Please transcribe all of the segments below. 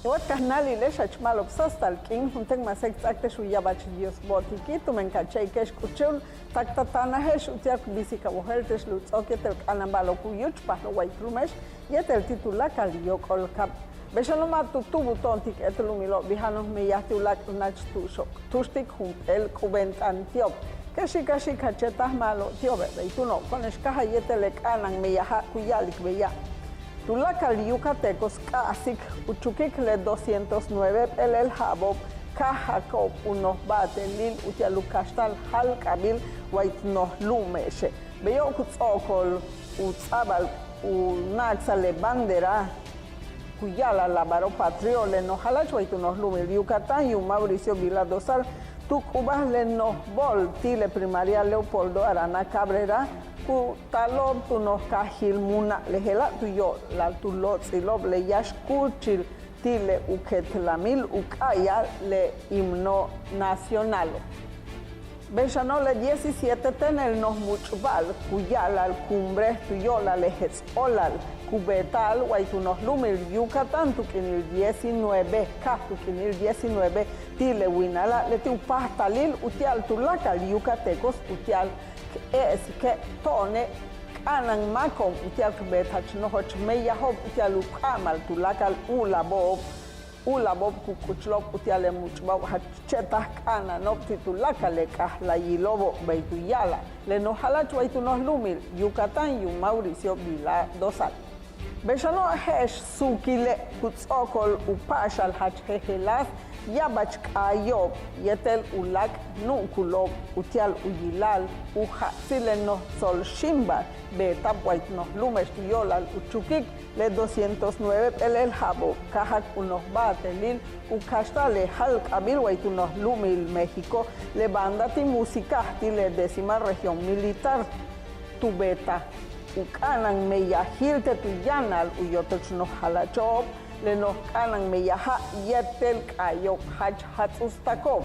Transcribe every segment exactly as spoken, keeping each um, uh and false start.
Wa kajnáalile'ex, jach ma'alob sáastal k'iin, juntéen máase'k k ts'áakte'ex u ya'abach Dios bo'otiki', tumen ka che'ike'ex k'uchul tak ta táanaje'ex uti'al k bisik a wojéelte'ex le u ts'o'ok yéetel k'a'ana'an ba'alo'ob ku yúuchpajal way t lu'ume'ex yéetel ti' tuláakal yóok'olkaab. Bey xano' ma' tu tu'ubul to'ontik éet lu'umilo'ob bija'an noj meyaj ti' uláak' náach tu'uxo'. Túuxtik jump'éel k'ubéent'aan ti'ob. Kex xi'ik ka xi'ik jache'taj ma'alob ti'obe', bey túuno' ko'one'ex káajal yéetel le k'a'ana'an meyaja' ku ya'alik beya'. Tuláakal yucatecos k'a'ajsik u chukik le doscientos nueve p'éelel ja'abo'ob káajjako'ob u noj ba'atelil uti'al u kaxta'al jáalk'abil way t noj lu'ume'exe'. Beyo' ku ts'o'okol u ts'a'abal u na'aksa'al le bandera ku ya'ala'al Lábaro Patrio, le noj jala'ach way tu noj lu'umil Yucatán, yuum Mauricio Vila Dosal, tu k'ubaj le noj bo'ol ti' le primaria Leopoldo Arana Cabrera, ku taalo'ob tu noj kaajil Muna', le je'ela' tu yo'olal tu lóots'ilo'ob le yáax kúuchil ti' le u ketlamil u k'a'aya'al le himno nacionalo'. Bey xano' le diecisiete téenel noj much'ba'al ku ya'ala'al cumbre tu yo'olal le jets' óolal ku beeta'al way tu noj lu'umil Yucatán tu k'iinil diecinueve, káaj tu k'iinil diecinueve ti' le winala', leti' u páajtalil uti'al tuláakal yucatecos uti'al k e'esike' to'one' k'a'ana'an máako'ob uti'al k beetaj jach nojoch meyajo'ob uti'al u k'a'amal tuláakal u'ulabo'ob. U'ulabo'ob ku k'uchulo'ob uti'al le much'ba'ob jach che'taj k'a'ana'ano'ob ti' tuláakal le k'ajlayilo'obo', bey tu ya'ala'al le noj jala'ach way tu noj lu'umil Yucatán, yuum Mauricio Vila Dosal. Bey xano' je'ex suukile' ku ts'o'okol u pa'axal jach jejeláas ya'abach k'aayo'ob yéetel uláak' nu'ukulo'ob uti'al u yila'al u jats'il le noj tsol xíimbal beeta'ab way t noj lu'ume'ex tu yo'olal u chukik le doscientos nueve p'éelel ja'abo'ob káajak u noj ba'atelil u kaxta'al le jáalk'abil way tu noj lu'umil México, le banda ti' música ti' le décima región militar. Tu beetaj u k'a'ana'an meyajil te' tu yáanal u yóotoch noj jala'acho'ob, le noj k'a'ana'an meyaja' yéetel k'aayo'ob jach jats'ustako'ob.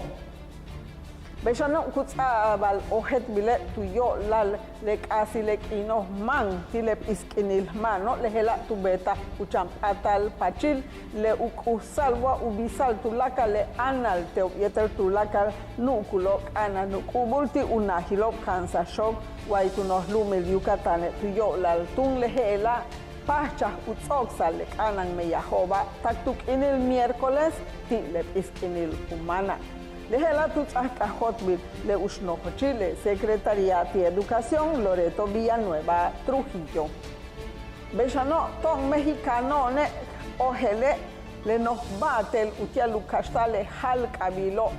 Bey xano' ku ts'a'abal ojéeltbile' tu yo'olal le k'aasil le k'iino' máan ti' le p'isk'iinil máano', le je'ela' tu beetaj u chan p'áatal paachil le u k'uxsa'al wa u bisa'al tuláakal le áanalte'ob yéetel tuláakal nu'ukulo'ob k'a'ana'an u k'u'ubul ti' u najilo'ob ka'ansaj xook way tu noj lu'umil Yucatane' tu yo'olal túun le je'ela' páajchaj u ts'o'oksa'al le k'a'ana'an meyajo'oba' tak tu k'iinil miércoles ti' le p'isk'iinil u máana'. Le je'ela' tu ts'áaj k'ajóoltbil le u xnojochi' le Secretaría ti' Educación, Loreto Villanueva Trujillo. Bey xano' to'on mexicano'one' ojele' le noj ba'atel uti'al u kaxta'al le jáalk'abilo'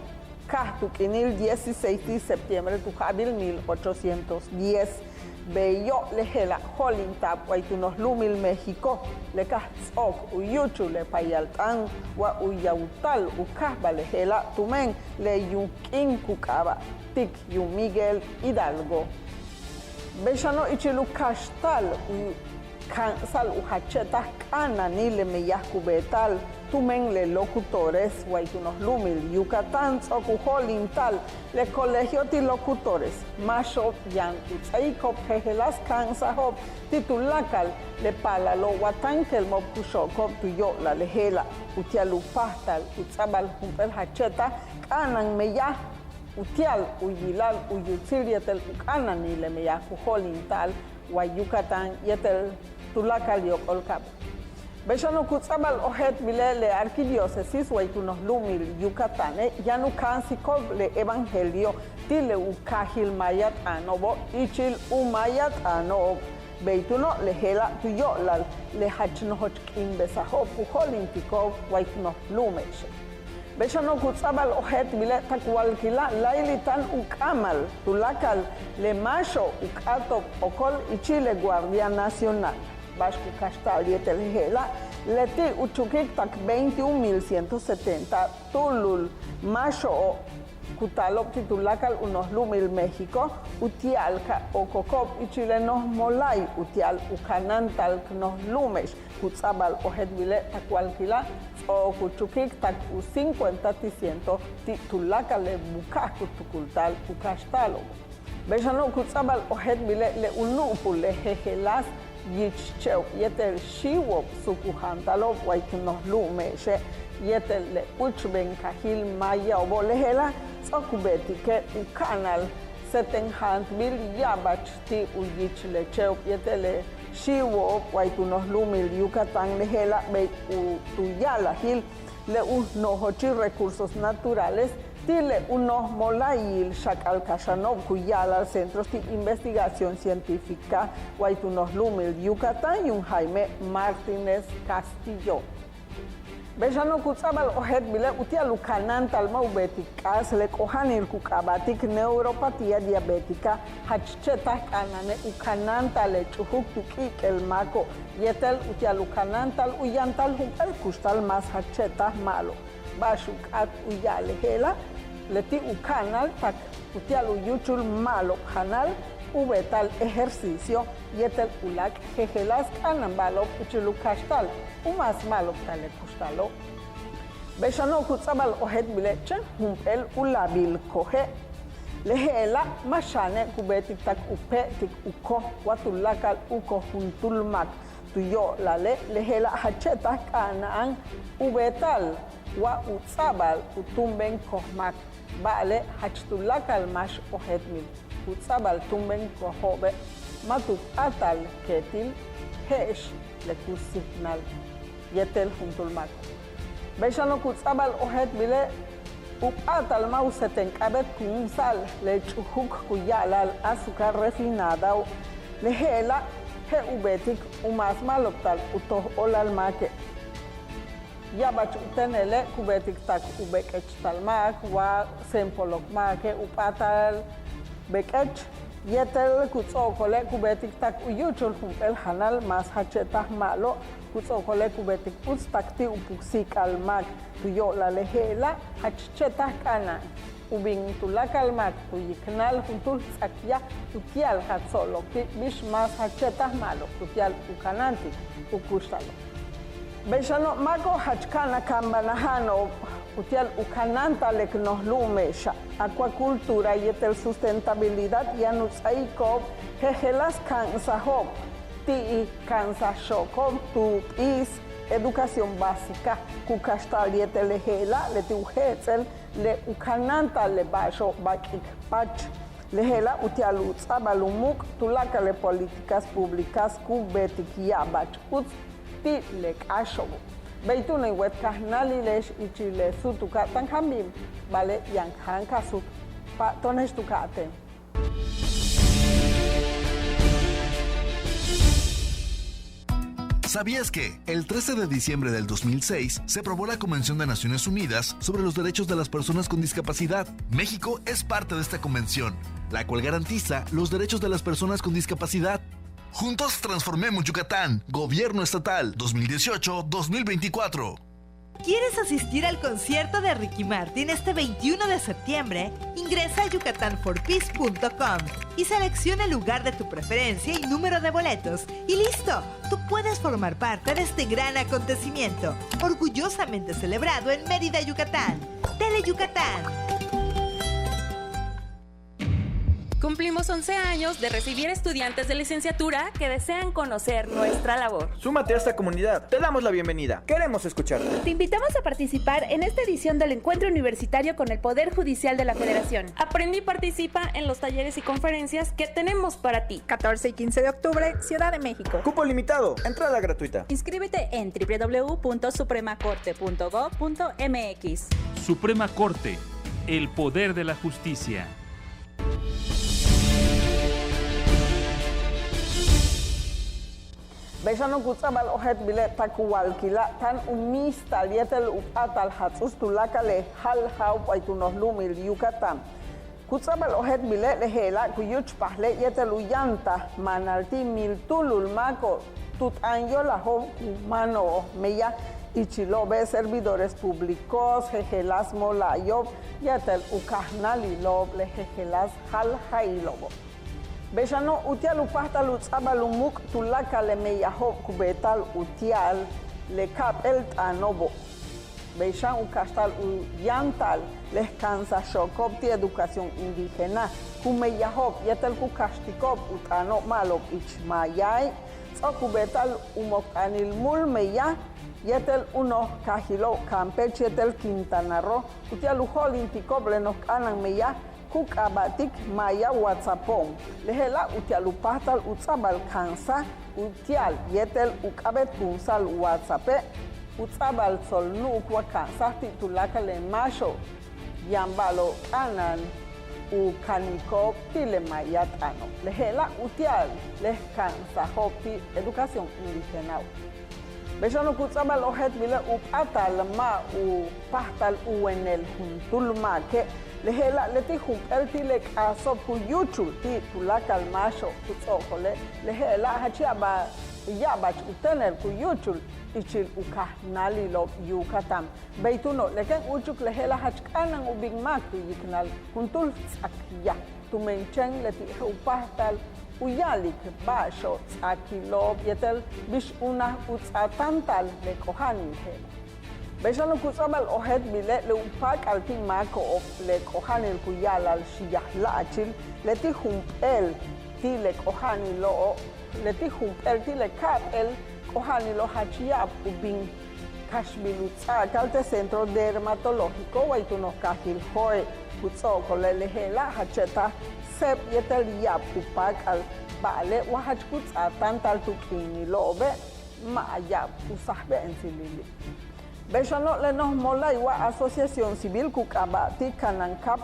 káaj tu k'iinil dieciséis ti' septiembre tu ja'abil mil ochocientos diez. Beyo' le je'ela' jo'olinta'ab way tu noj lu'umil México, le káaj ts'o'ok u yúuchul le payalt'aan wa u yawtal u káajbal le je'ela' tumen le yuum k'iin ku k'aaba'tik yuum Miguel Hidalgo. Bey xano' ichil u kaxta'al u ka'ansa'al u jach che'taj k'a'ana'anil le meyaj ku beeta'al tumen le locutores way tu noj lu'umil Yucatán ts'o'ok u jo'olinta'al le colegio ti' locutores, máaxo'ob yaan u ts'áaiko'ob jejeláas ka'ansajo'ob ti' tuláakal le paalalo' wa táankelmo'ob ku xo'oko'ob tu yo'olal le je'ela' uti'al u páajtal u ts'a'abal jump'éel jach che'taj k'a'ana'an meyaj uti'al u yila'al u yutsil yéetel u k'a'ana'anil le meyaj ku jo'olinta'al way Yucatán yéetel tuláakal yóok'olkaab. Bey xano' ku ts'a'abal ojéeltbile' le arquidiócesis way tu noj lu'umil Yucatane' yaan u ka'ansiko'ob le evangelio ti' le u kaajil maaya t'aano'obo' ichil u maaya t'aano'ob. Bey túuno' le je'ela' tu yo'olal le jach nojoch k'iimbesajo'ob ku jo'olintiko'ob way tu noj lu'ume'exe'. Bey xano' ku ts'a'abal ojéeltbile' tak walkila' láayli' táan u k'a'amal tuláakal le máaxo'ob u k'áato'ob okol ichil le Guardia Nacional. Ba'ax ku kaxta'al yéetel je'ela', leti' u chukik tak veintiún mil ciento setenta túulul máaxo'ob ku taalo'ob ti' tuláakal u noj lu'umil México uti'al ka okoko'ob ichil le noj mola'ay uti'al u kanáanta'al k noj lu'ume'ex. Ku ts'a'abal ojéeltbile' tak walkila' ts'o'ok u chukik tak u cincuenta ti' ciento ti' tuláakal le buka'aj ku tukulta'al u kaxta'alo'obo'. Bey xano' ku ts'a'abal ojéeltbile' le u nu'ukul le jejeláas yich che'ob yéetel xíiwo'ob suuk u jaantalo'ob way tu noj lu'ume'exe' yéetel le úuchben kaajil mayao'obo', le je'ela' ts'o'ok u beetike' u ka'anal seten jaantbil ya'abach ti' u yich le che'ob yéetel le xíiwo'ob way tu noj lu'umil Yucatán, le je'ela' bey u tu ya'alajil le u nojochil recursos naturales ti' le u noj mola'ayil xak'al kaxano'ob ku ya'alal Centros de Investigación Científica way tu noj lu'umil Yucatán, yuum Jaime Martínez Castillo. Bey xano' ku ts'a'abal ojéeltbile' uti'al u kanáantal ma' u beetik k'aas le k'oja'anil ku k'aaba'tik neuropatía diabética, jach che'taj k'a'ana'ane' u kanáantale' ch'ujuk tu k'i'ik'el máako' yéetel uti'al u kanáantal u yantal jump'éel kuxtal más jach che'taj ma'alob. Ba'ax u k'áat u ya'al le je'ela', leti' u ka'anal tak uti'al u yúuchul ma'alob janal u beeta'al ejercicio yéetel u láak' jejeláas k'a'ana'an ba'alo'ob ichil u kaxta'al u más ma'alobtal le kuxtalo'. Bey xano' ku ts'a'abal ojéeltbile' chéen jump'éel u laabil koje'. Le je'ela' ma' xaane' ku beetik tak u péetik u koj wa tuláakal u koj juntúul máak tu yo'olale', le je'ela' jach che'taj k'a'ana'an u beeta'al wa u ts'a'abal u túumben koj máak. Ba'ale' jach tuláakal máax ojéeltbil ku ts'a'abal túumben kojo'obe' ma' tu p'áatal keetil je'ex le ku síijnal yéetel juntúul máak. Bey xano' ku ts'a'abal ojéeltbile' u p'áatal ma' u seten k'a'abéet kunsa'al le ch'ujuk ku ya'ala'al azúcar refinadao', le je'ela' je'el u beetik u más ma'alobtal u toj óolal máake'. Ya'abach u téenele' ku beetik tak u bek'echtal máak wa seempolok máake' u p'áatal bek'ech yéetel ku ts'o'okole' ku beetik tak u yúuchul jump'éel janal más jach che'taj ma'alob, ku ts'o'okole' ku beetik uts tak ti' u puksi'ik'al máak tu yo'olale', je'ela' jach che'taj k'a'ana'an u bin tuláakal máak tu yiknal juntúul ts'akyaj uti'al ka tso'olok ti' bix más jach che'taj ma'alob uti'al u kanáantik u kuxtalo'. Bey xano' máako' jach ka'anakaanbanaja'ano'ob uti'al u kanáantal le k noj lu'ume'exa', acuacultura yéetel sustentabilidad yaan u ts'áaiko'ob jejeláas ka'ansajo'ob ti' ka'ansaj xoko'ob tu p'iis educación básica ku kaxta'al yéetel le je'ela' leti' u jets'el le u kanáantal le ba'axo'ob bak'ik paach. Le je'ela' uti'al u ts'a'abal u muuk' tuláakal le políticas públicas ku beetik ya'abach uts ti' le k'áaxo'obo'. Bey túun in wéet kajnáalile'ex ichil le suut u ka'atáan jáan bin, ba'ale' yaan jáan ka suut pa'ato'one'ex tu ka'atéen. ¿Sabías que el trece de diciembre del dos mil seis se aprobó la Convención de Naciones Unidas sobre los Derechos de las Personas con Discapacidad? México es parte de esta convención, la cual garantiza los derechos de las personas con discapacidad. Juntos transformemos Yucatán. Gobierno Estatal, dos mil dieciocho, dos mil veinticuatro. ¿Quieres asistir al concierto de Ricky Martin este veintiuno de septiembre? Ingresa a yucatan for peace punto com y selecciona el lugar de tu preferencia y número de boletos. Y listo, tú puedes formar parte de este gran acontecimiento, orgullosamente celebrado en Mérida, Yucatán. Tele Yucatán. Cumplimos once años de recibir estudiantes de licenciatura que desean conocer nuestra labor. Súmate a esta comunidad. Te damos la bienvenida. Queremos escucharte. Te invitamos a participar en esta edición del Encuentro Universitario con el Poder Judicial de la Federación. Aprende y participa en los talleres y conferencias que tenemos para ti. Catorce y quince de octubre, Ciudad de México. Cupo limitado. Entrada gratuita. Inscríbete en w w w punto suprema corte punto gov punto m x. Suprema Corte, el poder de la justicia. Bey xano' ku ts'a'abal ojéeltbile' tak walkila' táan u míistal yéetel u p'áatal jats'uts tuláakal le jáal ja'ob way tu noj lu'umil Yucatán. Ku ts'a'abal ojéeltbile' le je'ela' ku yúuchpajle' yéetel u yantal máanal ti' miltúulul máako'ob tu t'aan yo'olajo'ob ku máano'ob meyaj ichilo'obe', servidores públicos, jejeláas mola'ayo'ob yéetel u kajnáalilo'ob le jejeláas jáal ja'ilo'obo'. Bey xano' uti'al u páajtal u ts'a'abal u muuk' tuláakal le meyajo'ob ku beeta'al uti'al le ka'ap'éel t'aano'obo'. Bey xan u kaxta'al u yáanta'al le k ka'ansaj xoko'ob ti' educación indígena ku meyajo'ob yéetel ku kaxtiko'ob u t'aano'ob ma'alob ich maayai', Ts'o'ok u beeta'al u mok t'aanil múul meyaj yéetel u noj kaajilo'ob Campeche yéetel Quintana Roo uti'al u jo'olintico'ob le noj k'a'ana'an meyaj ku k'aaba'tik Maya WhatsAppo'on. Le je'ela' uti'al u páajtal u ts'a'abal ka'ansaj uti'al yéetel u k'a'abéetkunsa'al WhatsAppe' u ts'a'abal tsol nu'uk wa ka'ansaj ti' tuláakal le máaxo'ob. Yaan ba'alo'ob k'a'ana'an u kaniko'ob ti' le maya t'aano'. Le je'ela' uti'al le ka'ansajo'ob ti' educación indigenao'. Bey xano' ku ts'a'abal ojéeltbile' u p'áatal ma' u páajtal u wenel juntúul máake'. Le je'ela' leti' jump'éel ti' le k'aaso'ob ku yúuchul ti' tuláakal máaxo'ob ku ts'o'okole'. Le je'ela' jach ya'abach u téenel ku yúuchul ichil u kajnáalilo'ob Yucatán. Bey túuno' le kéen úuchuk le je'ela' jach k'a'ana'an u bin máak tu yiknal juntúul ts'akyaj tumen chéen leti' je'el u páajtal u ya'alik ba'axo'ob ts'aakilo'ob yéetel bix unaj u ts'aatáanta'al le k'oja'anil je'ela'. Bey xano' ku ts'a'abal ojéeltbile' le u pa'ak'al ti' máako'ob le k'oja'anil ku ya'ala'al Xiyajla'achil leti' jump'éel ti' le k'oja'anilo'ob leti' jump'éel ti' le ka'ap'éel k'oja'anilo'ob jach ya'ab u bin kaxbil u ts'a'akal te' Centro Dermatológico way tu noj kaajil Jo'e'. Ku ts'o'okole' le je'ela' jach che'taj séeb yéetel ya'ab u pa'ak'al ba'ale' wa jach ku ts'aatáanta'al tu k'iinilo'obe' ma' ya'ab u sajbe'entsilili'. Bey xano' le noj mola'ay wa asociación civil ku k'aaba'tik Canancap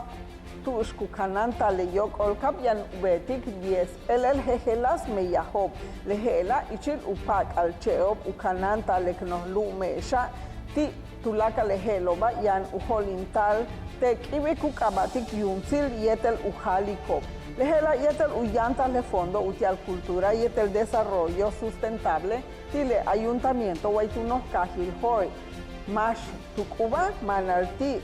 tu'ux ku kanáanta'al le yóok'olkab yaan u beetik diez p'éelel jejeláas meyajo'ob. Le je'ela' ichil u pa'ak'al che'ob u kanáanta'al le k noj lu'ume'exa' ti' tuláakal le je'elo'oba' yaan u jo'olinta'al te' k'i'ibik ku k'aaba'tik Yuumtsil yéetel u jáaliko'ob. Le je'ela' yéetel u yáantal le Fondo uti'al Cultura yéetel Desarrollo Sustentable ti' le ayuntamiento way tu noj kaajil Jo'e'. Máax tu k'ubaj maanal ti'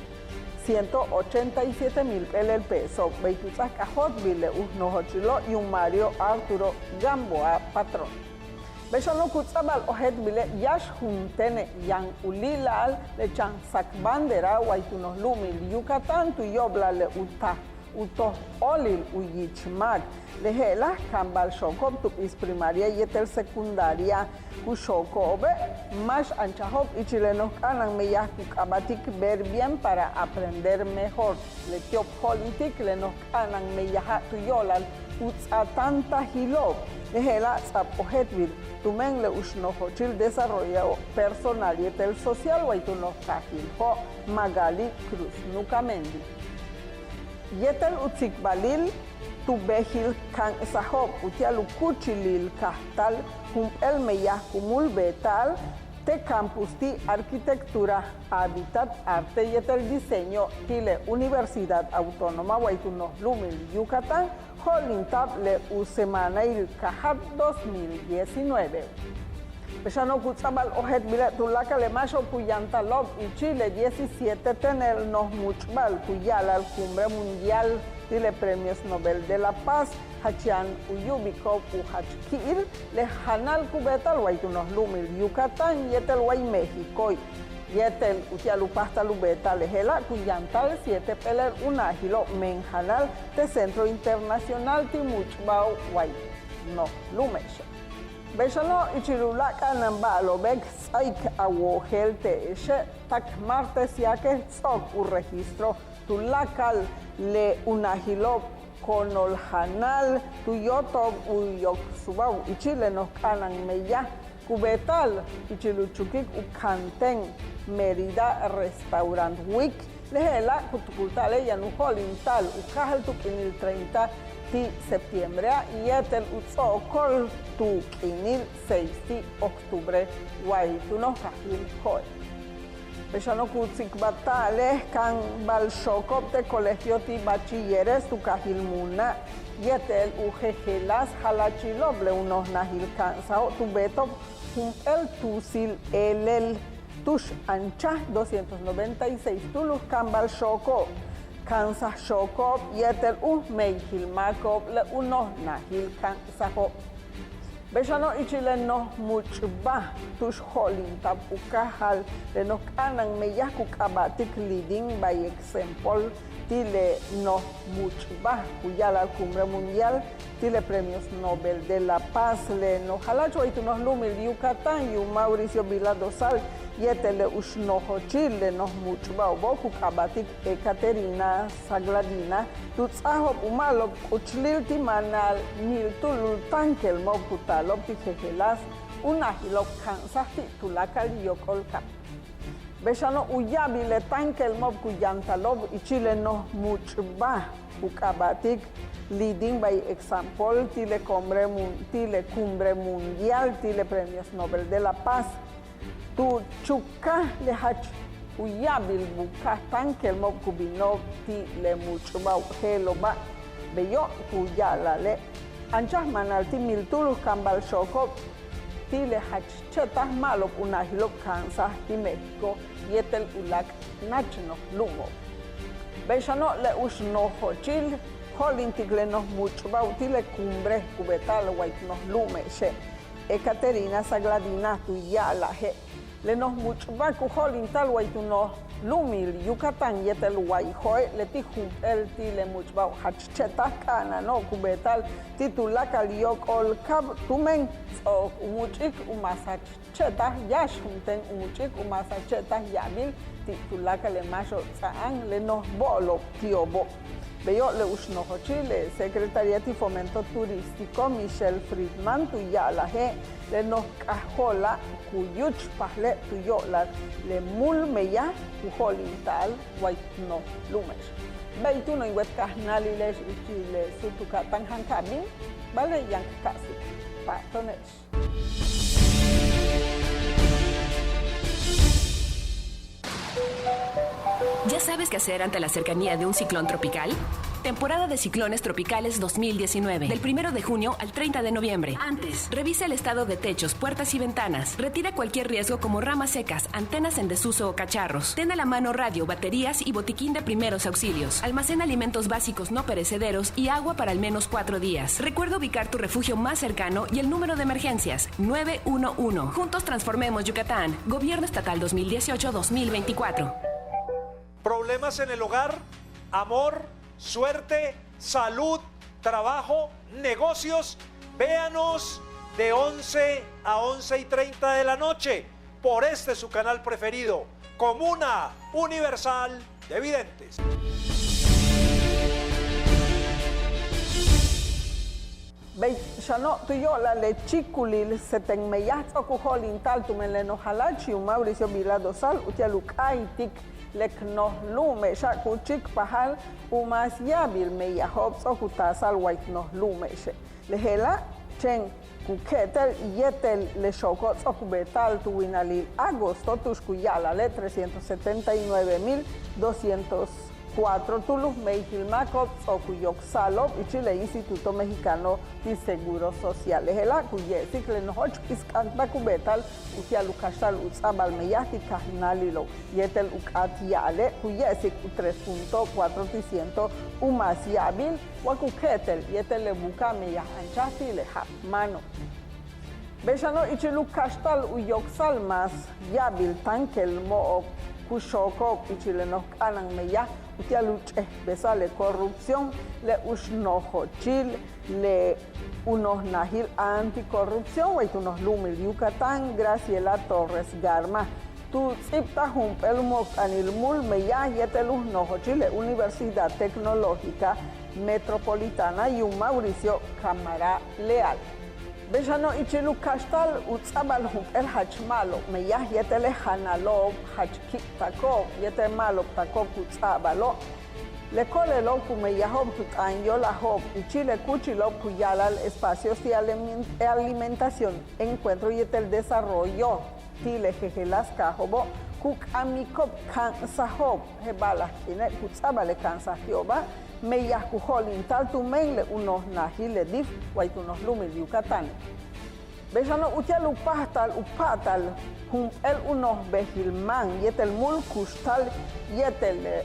ciento ochenta y siete mil p'éelel peso bey tu ts'áaj k'ajóoltbil le u nojochilo' yuum Mario Arturo Gamboa Patrón. Bey xano' ku ts'a'abal ojéeltbile' yáax juntéene' yaan u li'la'al le chan sak bandera way tu noj lu'umil Yucatán tu yo'olal le u taj u toj óolil u yich máak. Le je'ela' kaambal xooko'ob tu p'is primaria yéetel secundaria ku xooko'obe' máax anchajo'ob ichil le noj k'a'ana'an meyaj ku k'aaba'tik Ver Bien para Aprender Mejor. Leti'ob jo'olintik le noj k'a'ana'an meyaja' tu yo'olal u ts'aatáantajilo'ob. Le je'ela' ts'a'ab ojéeltbil tumen le u x nojochil desarrollo personal yéetel social way tu noj kaajil Jo' Magali Cruz Nucamendi. Yéetel u tsikbalil tu bejil ka'ansajo'ob uti'al u kúuchilil kajtal jump'éel meyaj ku múul beeta'al te' campus ti' Arquitectura, Hábitat, Arte yéetel Diseño ti' le Universidad Autónoma way tu noj lu'umil Yucatán jo'olinta'ab le u semaanail kajat dos mil diecinueve. Bey xano' ku ts'a'abal ojéeltbile' tuláakal le máaxo'ob ku yantalo'ob ichil le diecisiete téenel noj much'ba'al ku ya'ala'al Cumbre Mundial ti' le Premios Nobel de la Paz jach yaan u yu'ubiko'ob u jach ki'il le janal ku beeta'al way tu noj lu'umil Yucatán yéetel way Méxicoe'. Yéetel uti'al u páajtal u beeta'al le je'ela' ku yantal siete p'éelel u najilo'ob men janal te' Centro Internacional ti' much'ba'ob way noj lu'ume'exe'. Bey xano' ichil u láak' k'a'ana'an ba'alo'obe' k ts'áaik a wojéelte'exe' tak martes yaakej ts'o'ok u registro tuláakal le u najilo'ob koonol janal tu yóoto'ob u yok subáajo'ob ichil le noj k'a'ana'an meyaj ku beeta'al ichil u chukik u kanten Mérida Restaurant Week. Le je'ela' ku tukulta'ale' yaan u jo'olinta'al u káajal tu k'iinil treinta ti' septiembrea' yéetel u ts'o'okol tu k'iinil seis ti' octubre way tu noj kaajil Jo'e'. Bey xano' ku tsikbalta'ale' kaambal xooko'ob te' colegio ti' bachilleres tu kaajil Muna' yéetel u jejeláas jalachilo'ob le u noj najil ka'ansajo'ob tu beeto'ob jump'éel tuusil eelel tu'ux anchaj doscientos noventa y seis túulul kaambal xooko'ob, ka'ansaj xooko'ob yéetel u meyajil máako'ob le u noj najil ka'ansajo'ob. Bey xano' ichil le noj much'baj tu'ux jo'olinta'ab u káajal le noj k'a'ana'an meyaj ku k'aaba'tik Lidín Bayek Sempol ti' le noj much'baj ku ya'ala'al Cumbre Mundial ti' le Premios Nobel de la Paz. Le noj jala'ach way tu noj lu'umil Yucatán, yuum Mauricio Vila Dosal yéetel le u xnojochil le noj much'bao'obo' ku k'aaba'tik Ekaterina Sagladina, tu ts'áajo'ob u ma'alob k'uchulil ti' maanal miltúulul táankelmo'ob ku taalo'ob ti' jejeláas u najilo'ob ka'ansaj ti' tuláakal yóok'olkaab. Bey xano' u ya'abil le táankelmo'ob ku yantalo'ob ichil le noj much'baj ku k'aaba'tik Leading by Example ti' le Cumbre Mun-, ti' le Cumbre Mundial ti' le Premios Nobel de la Paz. Tu chukaj le jach u ya'abil buka'aj táankelmo'ob ku bino'ob ti' le much'bao'ob je'elo'oba'. Beyo' ku ya'ala'ale' anchaj maanal ti' miltúul u kaambal xooko'ob ti' le jach che'taj ma'alob u najilo'ob ka'ansaj ti' México yéetel uláak' náach noj lu'umo'ob. Bey xano' le u xnojochil jo'olintik le noj much'bao'ob ti' le cumbre ku beeta'al way tu noj lu'ume'exe', Ekaterina Sagladina tu ya'alaje', le noj much'baj ku jo'olinta'al way tu noj lu'umil Yucatán yéetel way jo'e' leti' jump'éel ti' le much'bao'ob jach che'taj k'a'ana'ano'ob ku beeta'al ti' tuláakal yóok'olkaab tumen ts'o'ok u much'ik u maas jach che'taj yáax juntéen u much'ik u maas jach che'taj ya'abil ti' tuláakal le máaxo'ob ts'a'an le noj bo'olo'ob ti'obo'. Beyo' le u xnojochil le Secretaría ti' Fomento Turístico Michelle Friedman tu ya'alaje' le noj k'ajóola' ku yúuchpajle' tu yo'olal le múul meyaj ku jo'olinta'al way tu noj lu'ume'ex. Bey túuno' in wéet kajnáalile'ex ichil le súutuka'aj táan janka'aj bin, ba'ale' yaan k ka'ajsik. Pa'ato'one'ex. ¿Ya sabes qué hacer ante la cercanía de un ciclón tropical? Temporada de ciclones tropicales dos mil diecinueve, del primero de junio al treinta de noviembre. Antes, revisa el estado de techos, puertas y ventanas. Retira cualquier riesgo como ramas secas, antenas en desuso o cacharros. Ten a la mano radio, baterías y botiquín de primeros auxilios. Almacena alimentos básicos no perecederos y agua para al menos cuatro días. Recuerda ubicar tu refugio más cercano y el número de emergencias, nueve uno uno. Juntos transformemos Yucatán. Gobierno Estatal dos mil dieciocho, dos mil veinticuatro. Problemas en el hogar, amor, suerte, salud, trabajo, negocios. Véanos de once a once y treinta de la noche por este su canal preferido, Comuna Universal de Videntes. Bey xano' tu yo'olal le chíikulil seten meyaj ts'o'ok u jo'olinta'al tumen le noj jala'ach yuum Mauricio Vila Dosal uti'al u k'a'aytik le k noj lu'ume'exa' ku chíikpajal u maas ya'abil meyajo'ob ts'o'ok u taasa'al way k noj lu'ume'exe'. Le je'ela' chéen ku ke'etel yéetel le xooko'ob ts'o'ok u beeta'al tu winalil agosto tu'ux ku ya'ala'ale' trescientos setenta y nueve mil doscientos cuatro tu lu'umeyjil máako'ob ts'o'ok u yoksa'alo'ob ichil le Instituto Mexicano ti' Seguro Social. Le je'ela' ku ye'esik le nojoch p'is k'áatbal ku beeta'al uti'al u kaxta'al u ts'a'abal meyaj ti' kajnáalilo'ob yéetel u k'áat ya'ale' ku ye'esik u tres punto cuatro ti' ciento u maas ya'abil wa ku ke'etel yéetel le buka'aj meyaj anchaj ti' le ja'ab máano'. Bey xano' ichil u kaxta'al u yoksa'al maas ya'abil táankelmo'ob ku xooko'ob ichil le noj k'a'ana'an meyaj uti'al u ch'éejbesa'al le corrupción, le u xnojochil le u noj najil anticorrupción way tu noj lu'umil Yucatán, Graciela Torres Garma, tu ts'íibtaj jump'éel u mo'okt'anil múul meyaj yéetel u nojochil le Universidad Tecnológica Metropolitana yuum Mauricio Camará Leal. Bey xano' ichil u kaxta'al u ts'a'abal jump'éel jach ma'alob meyaj yéetel le janalo'ob jach kik'tako'ob yéetel ma'alobtako'ob ku ts'a'abalo'. Le ko'olelo'ob ku meyajo'ob tu t'aan yo'olajo'ob ichil le kúuchilo'ob ku ya'ala'al espacios ti' alimen-, alimentación, encuentro yéetel desarrollo ti' le jejeláas kaajo'obo' ku k'amiko'ob ka'ansajo'ob. Je' ba'alaj k'iine' ku ts'a'abal le ka'ansaj ti'oba' meyaj ku jo'olinta'al tumen le u noj najil le dif way tu noj lu'umil Yucatáne'. Bey xano' uti'al u páajtal u pa'ata'al jump'éel u noj bejil máan yéetel múul kuxtal yéetel le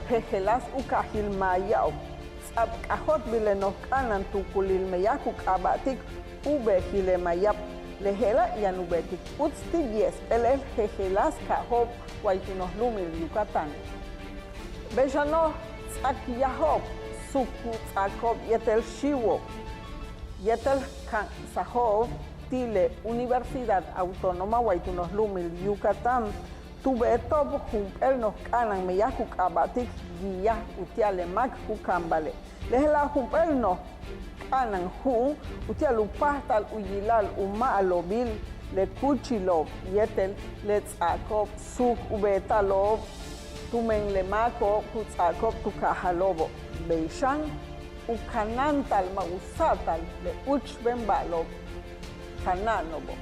jejeláas u kaajil maaya'ob. Ts'a'ab k'ajóoltbil le noj k'a'ana'an tuukulil meyaj ku k'aaba'tik U Bejil le Mayab. Le je'ela' yaan u beetik uts ti' diez p'éelel jejeláas kaajo'ob way tu noj lu'umil Yucatán. Bey xano' ts'akyaj suuk u ts'ako'ob yéetel xíiwo'ob yéetel ka'ansajo'ob ti' le Universidad Autónoma way tu noj lu'umil Yucatán tu beeto'ob jump'éel noj k'a'ana'an meyaj ku k'aaba'tik guía uti'al le máak ku kaambale'. Le je'ela' jump'éel noj k'a'ana'an ju'un uti'al u páajtal u yila'al u ma'alobil le kúuchilo'ob yéetel le ts'ako'ob suuk u beeta'alo'ob tumen le máako'ob ku ts'ako'ob tu kaajalo'obo'. Bey xan u kanáanta'al ma' u sa'atal le úuchben ba'alo'ob kanáano'obo'.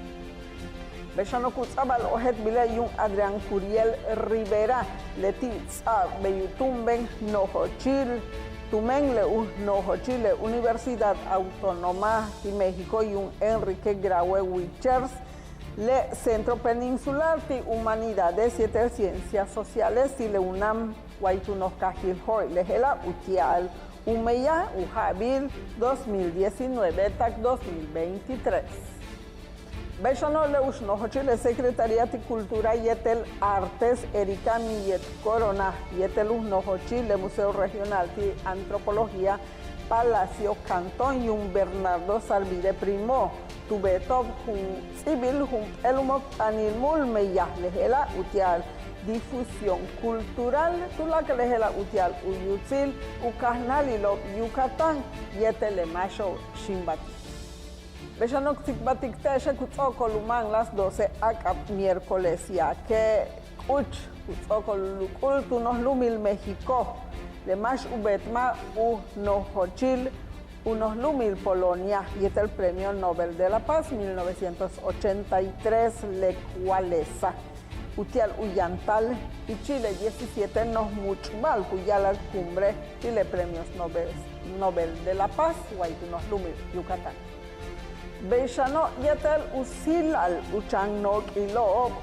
Bey xano' ku ts'a'abal ojéeltbile' yuum Adrián Curiel Rivera leti' ts'a'ab bey u túumben nojochil tumen le u nojochil le Universidad Autónoma ti' México yuum Enrique Graue Wichers le Centro Peninsular ti' Humanidades yéetel Ciencias Sociales ti' le UNAM way tu noj kaajil Jo'e'. Le je'ela' uti'al u meyaj u ja'abil dos mil diecinueve tak dos mil veintitrés. Bey xano' le u nojochil le Secretaría ti' Cultura yéetel Artes Erika Millet Corona yéetel u nojochil le Museo Regional ti' Antropología Palacio Cantón yuum Bernardo Sarvide Primo tu beeto'ob jun ts'íibil jump'éel u mok t'aanil múul meyaj le je'ela' uti'al difusión cultural tuláakal le je'ela' uti'al u yutsil u kajnáalilo'ob Yucatán yéetel le máaxo'ob xíimbaltik. Bey xano' k tsikbaltik te'exe' ku ts'o'okol u máan las doce áak'ab miércoles ya'ake' k'uch ku ts'o'okol u luk'ul tu noj lu'umil México le máax u beetmaj u nojochil u noj lu'umil Polonia yéetel Premio Nobel de la Paz mil novecientos ochenta y tres, Lech Walesa, uti'al u yantal ichil le diecisiete noj múuch'ba'al ku ya'ala'al cumbre ti' le Premios Nobel, Nobel de la Paz way tu noj lu'umil Yucatán. Bey xano' yéetel u sila'al u chan nook'ilo'ob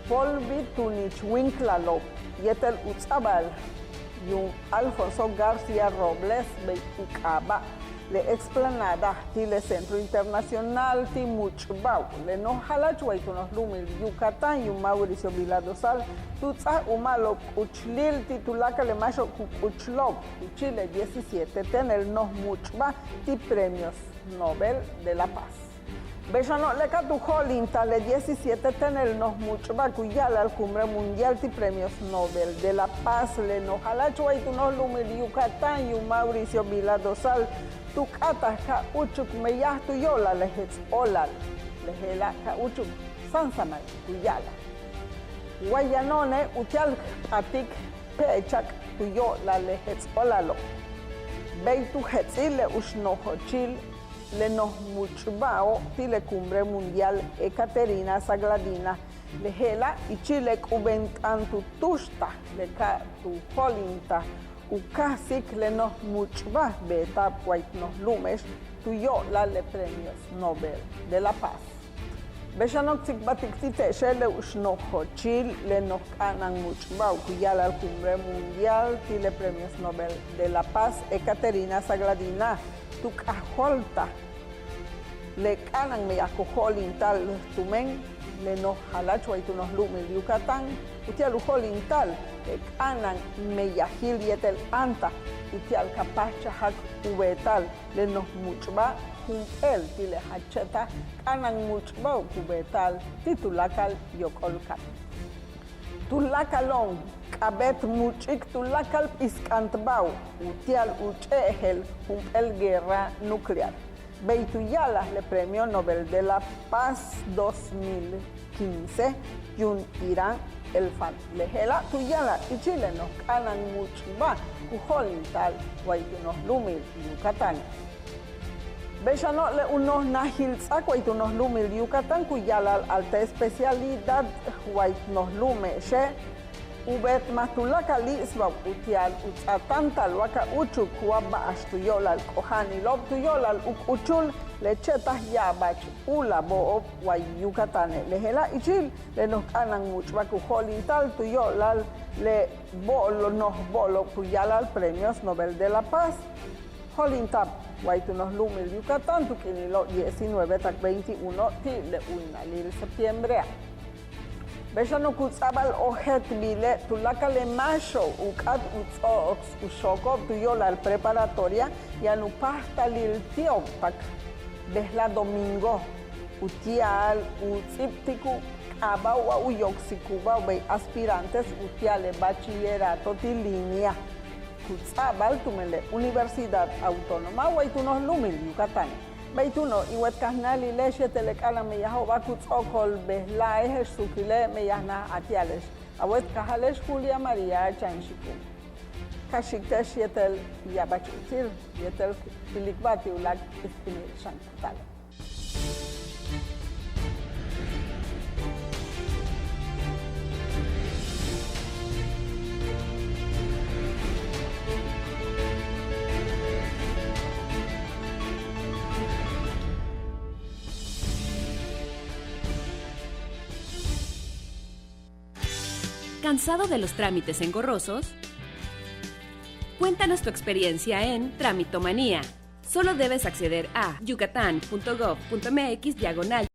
Polvi Tunich Wínklalo'ob yéetel u ts'a'abal yuum Alfonso García Robles bey u k'aaba' le explanada ti' le Centro Internacional ti' Múuch'ba'ob le noj jala'ach way tu noj lu'umil Yucatán yuum Mauricio Vila Dosal tu ts'áaj u ma'alob k'uchulil ti' tuláakal le máaxo'ob ku k'uchulo'ob ichil le diecisiete téenel noj múuch'ba' ti' Premios Nobel de la Paz. Bey xano' le ka tu jo'olintaj le diecisiete téenel noj múuch'ba' ku ya'ala'al Cumbre Mundial ti' Premios Nobel de la Paz le noj jala'ach way tu noj lu'umil Yucatán yuum Mauricio Vila Dosal tu k'áataj ka úuchuk meyaj tu yo'olal le jets' óolal, le je'ela' ka úuchuk sáansamal ku ya'ala'al. Way yano'one' uti'al k p'atik pe'echak tu yo'olal le jets' óolalo'. Bey tu jets'il le u nojochil le noj múuch'ba'o' ti' le Cumbre Mundial Ekaterina Sagladina, le je'ela' ichil le k'ubeen t'aan tu túuxtaj le ka tu jo'olintaj u káajsik le noj múuch'ba' beeta'ab way noj lu'ume'ex tu yo'olal le Premios Nobel de la Paz. Bey xano' k tsikbaltik ti' te'exe' le u nojochil le noj k'a'ana'an múuch'ba'o' ku ya'ala'al Cumbre Mundial ti' le Premios Nobel de la Paz Ekaterina Sagladina tu k'ajóoltaj le k'a'ana'an meyaj ku jo'olinta'al tumen le noj jala'ach way tu noj lu'umil Yucatán uti'al u jo'olinta'al le k'a'ana'an meyajil yéetel áantaj uti'al ka páajchajak u beeta'al le noj múuch'ba' jump'éel ti' le jache'taj k'a'ana'an múuch'ba'ob ku beeta'al ti' tuláakal yóok'ol kaab. Tuláakalo'on k'a'abéet múuch'ik tuláakal p'isk'antba'ob uti'al u ch'éejel jump'éel guerra nuclear. Bey tu ya'alaj le Premio Nobel de la Paz dos mil quince yuum Irán Elfan. Le je'ela' tu ya'alaj ichil le noj k'a'ana'an múuch'ba' ku jo'olinta'al way tu noj lu'umil Yucatán. Bey xano' le u noj najil ts'áak way tu noj lu'umil Yucatán ku ya'ala'al alta especialidad way noj lu'ume'exe' u beetmaj tuláakal íisba'ob uti'al u ts'aatáanta'al wa ka úuchuk wa ba'ax tu yo'olal k'oja'anilo'ob tu yo'olal u k'uchul le che'taj ya'abach u'ulabo'ob way Yucatane'. Le je'ela' ichil le noj k'a'ana'an múuch'ba' ku jo'olinta'al tu yo'olal le bo'ol noj bo'olo'ob ku ya'ala'al Premios Nobel de la Paz. Jo'olinta'ab way tu noj lu'umil Yucatán tu k'iinilo'ob diecinueve tak veintiuno ti' le u'uymalil septiembrea'. Bey xan u ku ts'a'abal ojéeltbile' tuláakal le máaxo'ob u k'áat u ts'o'oks u xooko'ob tu yo'olal preparatoria yaan u páajtalil ti'ob tak bejla'e' domingo uti'al u ts'íibtik u k'aaba' wa u yoksikuba'ob bey aspirantes uti'al le bachillerato ti' línea ku ts'a'abal tumen le Universidad Autónoma way tu noj lu'umil Yucatán. Bey túuno' in wéet kajnáalile'ex yéetel le k'a'ana'an meyajo'oba' ku ts'o'okol bejla'e' je'ex suukile' meyaj naj a'atiyale'ex a wéet kajale'ex Julia María Chan Xikun. Ka xi'ik te'ex yéetel ya'abach utsil yéetel ilikba'al ti' u láak' k'isp'inil xan kutale'. ¿Cansado de los trámites engorrosos? Cuéntanos tu experiencia en Tramitomanía. Solo debes acceder a yucatán punto gov punto mx diagonal